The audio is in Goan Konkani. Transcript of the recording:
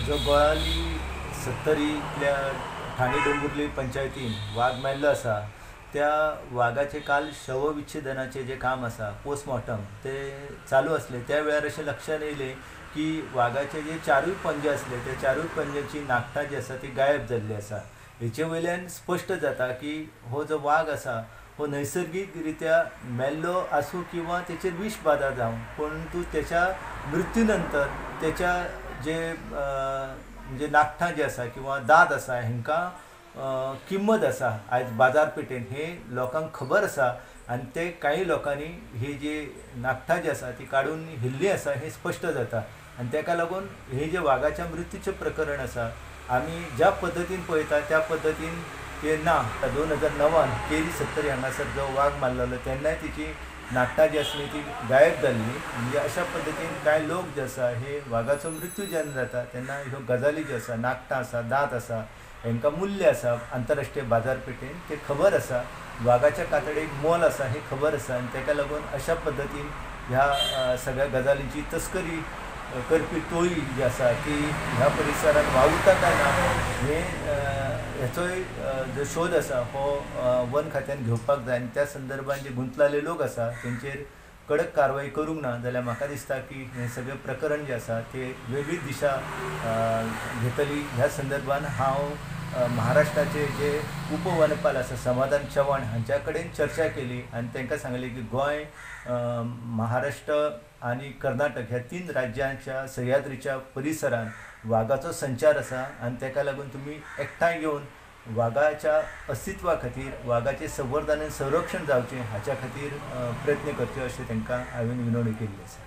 जो गोळाली सत्तरींतल्या ठाणे डोंगुर्ली पंचायतीन वाग मेल्लो आसा त्या वागाचे काल शवविच्छेदनाचें जें काम आसा पोस्टमॉर्टम तें चालू आसलें. त्या वेळार अशें लक्षांत येयलें की वागाचे जे चारूय पंजे आसले त्या चारूय पंज्याची नाखटां जी आसा ती गायब जाल्ली आसा. हेचे वयल्यान स्पश्ट जाता की हो जो वाग आसा हो नैसर्गीक रित्या मेल्लो आसूं किंवा तेचेर विष बाधा जावं, परंतु तेच्या मृत्यू नंतर तेच्या जे म्हणजे नाखटां जी आसा किंवा दांत आसा हेंकां किंमत आसा आयज बाजारपेठेन हें लोकांक खबर आसा आनी ते कांय लोकांनी ही जी नाखटां जी आसा ती काडून व्हेल्ली आसा हें स्पश्ट जाता. आनी तेका लागून हे जे वागाच्या मृत्यूचें प्रकरण आसा आमी ज्या पद्दतीन पळयता त्या पद्दतीन तें ना. 2009 केरी सत्तरी हांगासर जो वाग मारलेलो तेन्नाय तेची नाखटां जी आसली ती गायब जाल्ली. म्हणजे अशा पद्दतीन कांय लोक जे आसा हे वागाचो मृत्यू जेन्ना जाता तेन्ना ह्यो गजाली ज्यो आसा, नाखटां आसा, दांत आसा, हेंकां मूल्य आसा आंतरराष्ट्रीय बाजारपेठेन तें खबर आसा. वागाच्या कातडेक मोल आसा हें खबर आसा आनी तेका लागून अशा पद्दतीन ह्या सगळ्या गजालींची तस्करी करपी टोळी जी आसा ती ह्या परिसरांत वावुरता काय ना हें हेचोय जो शोध आसा हो वन खात्यान घेवपाक जाय आनी त्या संदर्भान जे गुंतलेले लोक आसा तेंचेर कडक कारवाई करूंक ना जाल्यार म्हाका दिसता की हें सगळें प्रकरण जें आसा तें वेगळी दिशा घेतली. ह्या संदर्भान हांव महाराष्ट्राचे जे उपवनपाल आसा समाधान चव्हाण हांच्या कडेन चर्चा केली आनी तांकां सांगलें की गोंय, महाराष्ट्र आनी कर्नाटक ह्या 3 राज्यांच्या सह्याद्रीच्या परिसरांत वागाचो संचार आसा आनी ताका लागून तुमी एकठांय येवन वागाच्या अस्तित्वा खातीर, वागाचें संवर्धन आनी संरक्षण जावचें हाच्या खातीर प्रयत्न करचे अशें तांकां हांवें विनवणी केल्ली आसा.